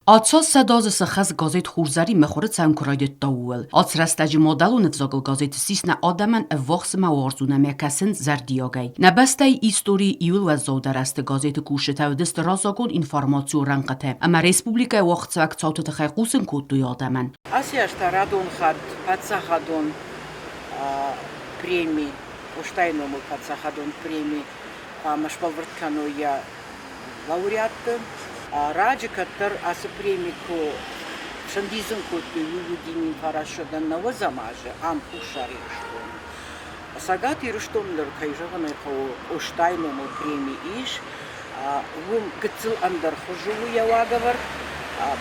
Ацал сӕдӕазы сӕххӕст газет Хурзӕрин мыхуыры цӕуын куы райдыдта, ууыл. Ацы рӕстӕджы мадӕлон ӕвзагыл газет ссис нӕ адӕмӕн ӕввахс ӕмӕ уарзон ӕмӕ кӕсынц зӕрдиагӕй. Нӕ бӕстӕйы историйы иуыл уӕззаудӕр азты газеты кусджытӕ уыдысты раззагон информацион рӕнхъытӕ ӕмӕ республикӕйы уагъдцӕуӕг цауты тыххӕй хъусын кодтой адӕмӕн. Ацы аз та радон хатт паддзахадон преми, Къостайы номыл паддзахадон преми хъуамӕ сбӕлвырд кӕной йӕ лауреатты. Раджы кӕддӕр ацы преми куы сӕндидзын кодтой, уый уыди 1990 азы ам Хуссар Ирыстоны. Цӕгат Ирыстоны дӕр, кӕй зӕгъын ӕй хъӕуы, Къостайы номыл преми ис. Уым гыццыл ӕндӕр хуызы у йӕ уагӕвӕрд.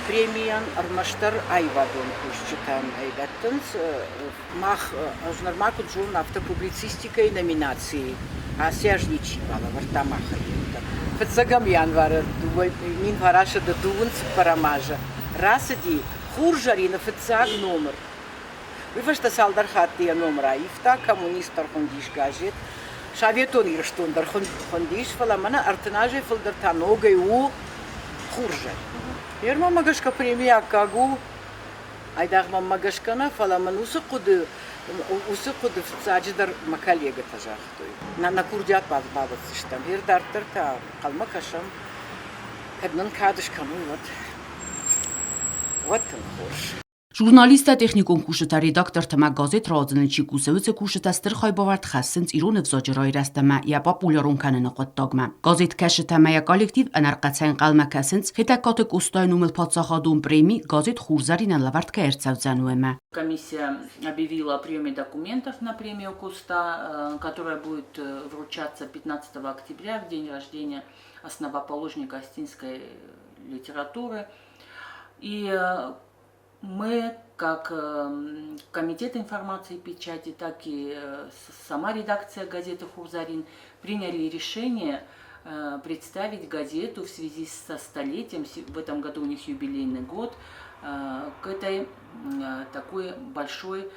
Премийӕн ӕрмӕстдӕр аивадон кусджытӕн ӕй дӕттынц. Мах, ӕз нырма куыд зонын, афтӕ публицистикӕйы номинацийы ацы аз ничи балӕвӕрдта махӕй иутӕ. Фыццӕгӕм январы 1924 азы рацыди Хурзӕрины фыццаг номыр. Уый фӕстӕ цалдӕр хатты йӕ номыр аивта, Коммунист дӕр хуындис газет, Советон Ирыстон дӕр хуындис, фӕлӕ мӕнӕ 30 азӕй фылдӕр та ногӕй у Хурзӕрин. Йе рмӕмӕ гӕсгӕ преми аккаг у. Айдагъ мӕнмӕ гӕсгӕ нӕ, фӕлӕ мын уыцы хъуыды, уыцы хъуыды фыццаджыдӕр мӕ коллегӕтӕ загътой. Нӕ, нӕ курдиат бавӕрдзыстӕм. Гъер дарддӕр та ӕнхъӕлмӕ кӕсӕм, кӕд нын кад скӕной, уӕд, уӕд тынг хорз. Журналисттӕ, техникон кусджытӕ, редактортӕ ӕмӕ газет рауадзыны чи кусы, уыцы кусджытӕ стыр хайбавӕрд хӕссынц ирон ӕвзаджы райрӕзт ӕмӕ йӕ популярон кӕныны хъуыддагмӕ. Газеткӕсджытӕ ӕмӕ йӕ коллектив ӕнӕрхъӕцӕй ӕнхъӕлмӕ кӕсынц Хетӕгкаты Къостайы номыл паддзахадон преми газет Хурзӕринӕн лӕвӕрд кӕй ӕрцӕудзӕн, уымӕ. Комиссия объявила о приеме документов на премию Куста, которая будет вручаться 15 октября, в день рождения основоположника остинской литературы. И мы, как Комитет информации и печати, так и сама редакция газеты «Хурзарин» приняли решение представить газету в связи со столетием, в этом году у них юбилейный год, к этой такой большой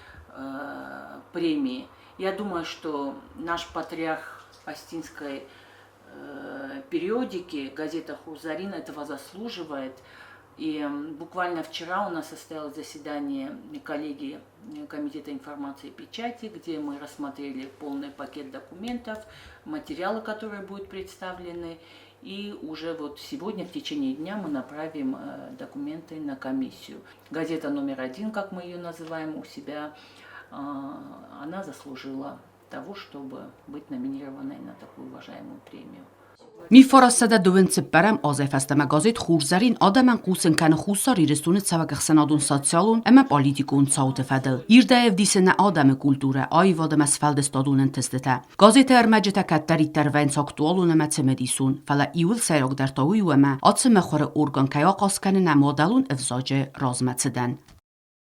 премии. Я думаю, что наш патриарх Остинской периодики, газета «Хурзарин» этого заслуживает. И буквально вчера у нас состоялось заседание коллегии Комитета информации и печати, где мы рассмотрели полный пакет документов, материалы, которые будут представлены. И уже вот сегодня в течение дня мы направим документы на комиссию. Газета номер один, как мы ее называем у себя, она заслужила того, чтобы быть номинированной на такую уважаемую премию. 1924 азӕй фӕстӕмӕ газет Хурзӕрин адӕмӕн хъусын кӕны Хуссар Ирыстоны цӕуӕг ӕхсӕнадон социалон ӕмӕ политикон цауты фӕдыл. Ирдӕй ӕвдисы нӕ адӕмы культурӕ, аивад ӕмӕ сфӕлдыстадон ӕнтыстытӕ. Газеты ӕрмӕджытӕ кӕддӕриддӕр вӕййынц актуалон ӕмӕ цымыдисон, фӕлӕ иуыл сӕйрагдӕр та уый у, ӕмӕ ацы мыхуыры орган кӕй ахъаз кӕны нӕ мадӕлон ӕвзаджы размӕцыдӕн.